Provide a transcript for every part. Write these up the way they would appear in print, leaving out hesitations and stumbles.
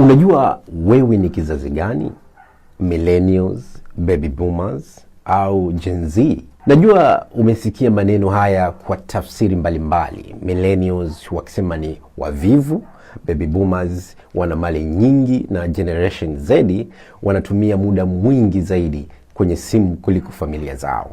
Unajua wewe ni kizazi gani? Millennials, baby boomers au Gen Z? Najua umesikia maneno haya kwa tafsiri mbalimbali. Millennials wakisema ni wavivu, baby boomers wana mali nyingi, na Generation Z wanatumia muda mwingi zaidi kwenye simu kuliko familia zao.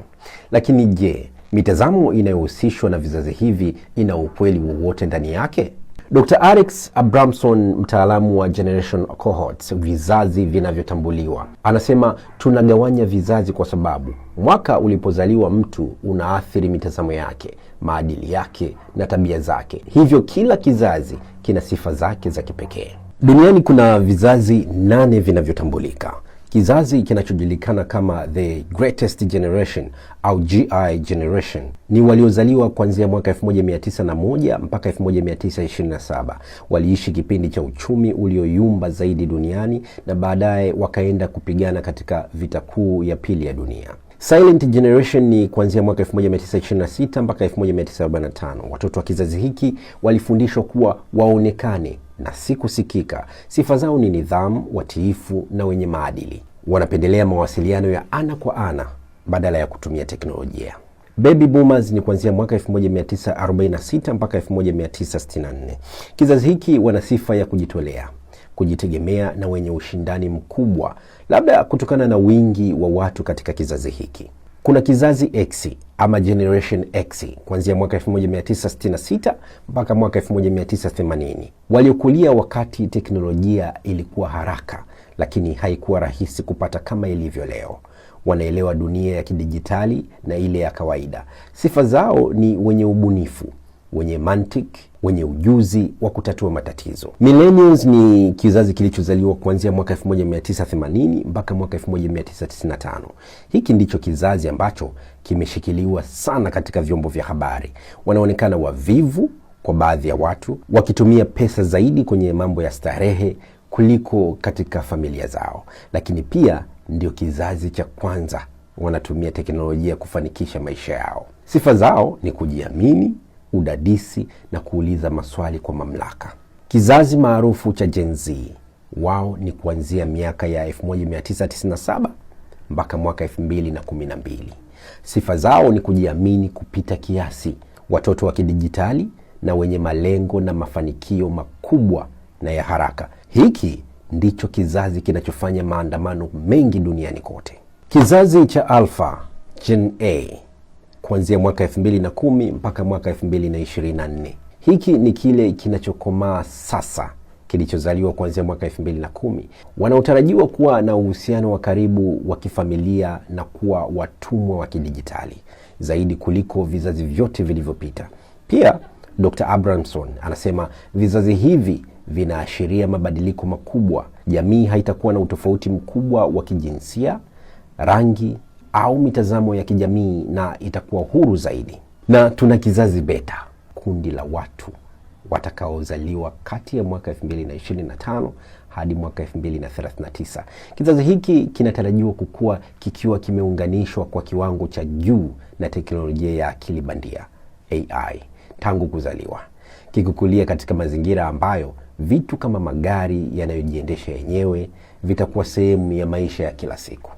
Lakini je, mitazamo inayohusishwa na vizazi hivi ina ukweli wowote ndani yake? Dr. Alex Abramson, mtaalamu wa generation cohorts, vizazi vinavyotambuliwa, anasema tunagawanya vizazi kwa sababu mwaka ulipozaliwa mtu unaathiri mitazamo yake, maadili yake na tabia zake. Hivyo kila kizazi kina sifa zake za kipekee. Duniani kuna vizazi 8 vinavyotambulika. Kizazi kinachojulikana kama the Greatest Generation au GI Generation ni waliozaliwa kuanzia mwaka 1901 mpaka 1927. Waliishi kipindi cha uchumi ulioyumba zaidi duniani na baadaye wakaenda kupigana katika vita kuu ya pili ya dunia. Silent Generation ni kuanzia mwaka 1926 mpaka 1945. Watoto wa kizazi hiki walifundishwa kuwa waonekane na si kusikika. Sifa zao ni nidhamu, watiifu na wenye maadili. Wanapendelea mawasiliano ya ana kwa ana badala ya kutumia teknolojia. Baby Boomers ni kuanzia mwaka 1946 mpaka 1964. Kizazi hiki wana sifa ya kujitolea, kujitegemea na wenye ushindani mkubwa, labda kutokana na wingi wa watu katika kizazi hiki. Kuna kizazi X ama Generation X kuanzia mwaka 1966 mpaka mwaka 1980, waliokulia wakati teknolojia ilikuwa haraka, lakini haikuwa rahisi kupata kama ilivyo leo. Wanaelewa dunia ya kidijitali na ile ya kawaida. Sifa zao ni wenye ubunifu, wenye mantiki, wenye ujuzi wa kutatua matatizo. Millennials ni kizazi kilichozaliwa kuanzia mwaka 1980 mpaka mwaka 1995. Hiki ndicho kizazi ambacho kimeshikiliwa sana katika vyombo vya habari. Wanaonekana wavivu kwa baadhi ya watu, wakitumia pesa zaidi kwenye mambo ya starehe kuliko katika familia zao, lakini pia ndio kizazi cha kwanza wanatumia teknolojia kufanikisha maisha yao. Sifa zao ni kujiamini, udadisi na kuuliza maswali kwa mamlaka. Kizazi maarufu cha Gen Z wao ni kuanzia miaka ya 1997 mpaka mwaka 2012. Sifa zao ni kujiamini kupita kiasi, watoto wa kidijitali na wenye malengo na mafanikio makubwa na ya haraka. Hiki ndicho kizazi kinachofanya maandamano mengi duniani kote. Kizazi cha Alpha, Gen A, kuanzia mwaka 2010 mpaka mwaka 2024. Hiki ni kile kinachokomaa sasa, kilichozaliwa kuanzia mwaka 2010, wanaotarajiwa kuwa na uhusiano wa karibu wa kifamilia na kuwa watumwa wa kidijitali zaidi kuliko vizazi vyote vilivyopita. Pia Dr. Abramson anasema vizazi hivi vinaashiria mabadiliko makubwa. Jamii haitakuwa na utofauti mkubwa wa kijinsia, rangi au mitazamo ya kijamii na itakuwa huru zaidi. Na tuna kizazi beta, kundi la watu watakaozaliwa kati ya mwaka 2025 hadi mwaka 2039. Kizazi hiki kinatarajiwa kukua kikiwa kimeunganishwa kwa kiwango cha juu na teknolojia ya akili bandia AI tangu kuzaliwa, kikukulia katika mazingira ambayo vitu kama magari yanayojiendesha yenyewe vitakuwa sehemu ya maisha ya kila siku.